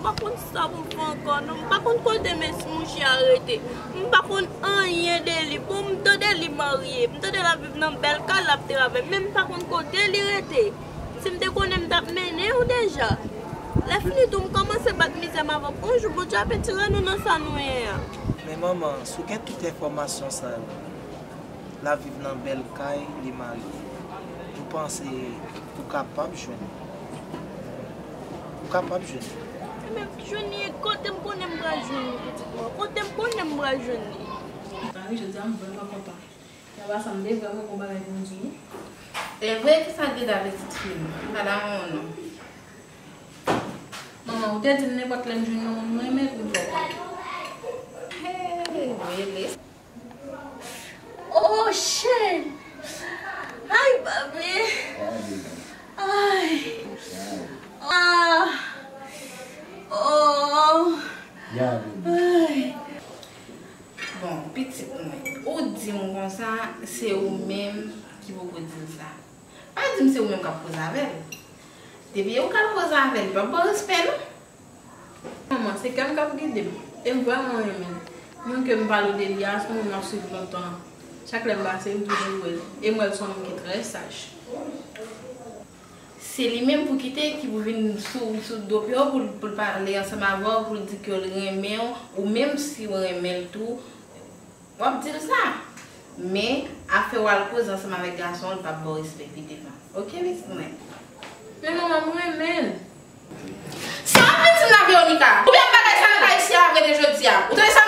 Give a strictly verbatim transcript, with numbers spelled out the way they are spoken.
M pa konn sa pou m fè ankò non. M pa konn kote mesye mouche a rete. M pa konn anyen de li. Bon, m tande li marye. M tande l ap viv nan bèl kay, l ap travay. Men m pa konn kote li rete. Si m te konnen, m t ap mennen w deja. Lè fini tou, m kòmanse bat mizè m avè w. Yon jou, Bondye ap retire nou nan sa nou ye a. Men manman, si w gen tout enfòmasyon sa yo, l ap viv nan bèl kay, li marye. Ou panse ou kapab jwenn li? Ou kapab jwenn li? Ebyen, jwenn li kote m konnen m pral jwenn li, pitit mwen? Kote m konnen m pral jwenn li? Anri, jodi a m vrèman kontan. Nan pase m te vrèman gon bagay pou m di w. Se vre ki sa gen avè pitit fi m? Madanm ou non? Manman, ou te di m nenpòt lè m jwenn yon moun m renmen pou m fè w konnen. Hey, Willis. Oh shit! Ay, papi! Ay! Ah! Oh! Ay! Bon, pitit mwen, ou di m konsa, se ou menm ki poko di l sa. Pa di m se ou menm k ap koze avè l. Depi e ou k al koze avè l, li p ap ba w respè non. Manman, se kè m k ap gide m. E m vrèman renmen l. Moun ke m pale w de li a, se yon moun m ap swiv lontan. Chak lè m pase, m toujou wè l. E m wè l se yon moun ki trè saj. Se li menm pou kite ki pou vin sou, sou do pye w pou, pou l pale ansanm avè w, pou l di ke l renmen w, ou menm si w renmen l tou, w ap di l sa. Men, afè w al koze ansanm avèk gason an, l p ap ba w respè pi devan. Oke, pitit mwen? Men manman, m renmen l. Sa w ap vin di m la, Veronica? Oubyen bagay sa nan kay isi a ap rete jodi a? Ou tande sa?